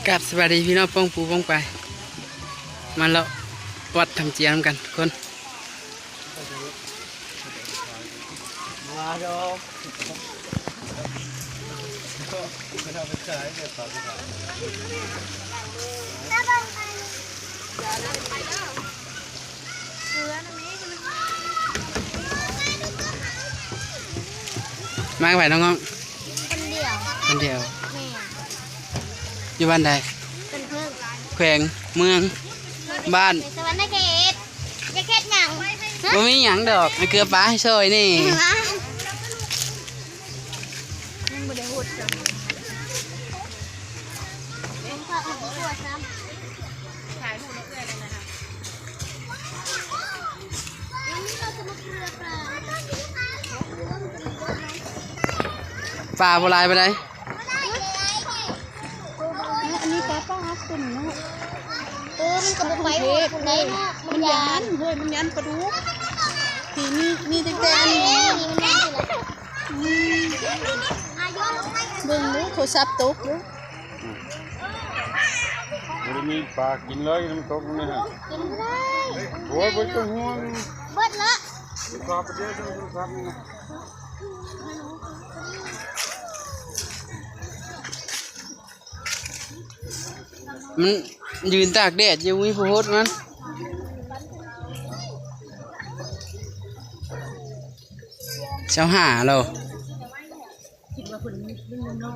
ກາບສະບາຍດີພີ່ນ້ອງປ້ອງປູປ້ອງປາຍ ມາເລາະວັດທຳເຈຍນຳກັນທຸກຄົນ. ມາກັບໃຜນ້ອງໆ? ຄົນດຽວ. ຄົນດຽວ. ແມ່ນ. ຢູ່ບ້ານໃດ? ເພິ່ນເພິ່ງ. ແຂວງ ເມືອງ ບ້ານ? ສະຫວັນນະເຂດ. ຢາກເຮັດຫຍັງ? ບໍ່ມີຫຍັງດອກ ເກືອປາໃຫ້ຊ່ອຍນີ້. ຍັງບໍ່ໄດ້ຫົດຊ້ຳ. ປາບໍ່ຫຼາຍປານໃດ. ອັນນີ້ປາ ປາເປັນເນາະ. ເອີ ມັນກໍບໍ່ໄປຮອດພຸ້ນໃດເນາະ ມັນຢ້ານ ເຮີ້ຍ ມັນຢ້ານປາດຸກ. ທີ່ມີ ມີແຕ່ ແຕ່ອັນນີ້ ນີ້ມັນຍັງຊິລະ. ອືມ ເບິ່ງດູ ໂທລະສັບຕົກຢູ່. ບໍ່ໄດ້ມີປາກິນເລີຍ ມັນຕົກນີ້ຮະ. ກິນບໍ່ໄດ້. ໂອ້ຍ ບໍ່ຕ້ອງຫ່ວງ ເບິດລະ. ປາປະເດວໂທລະສັບນີ້ນະ. ມັນຢືນຕາກແດດຢູ່ ມີຜູ້ຫົດມັນ. ຊາວຫ້າໂລ. ຄິດວ່າເພິ່ນເປັນນ້ອງ.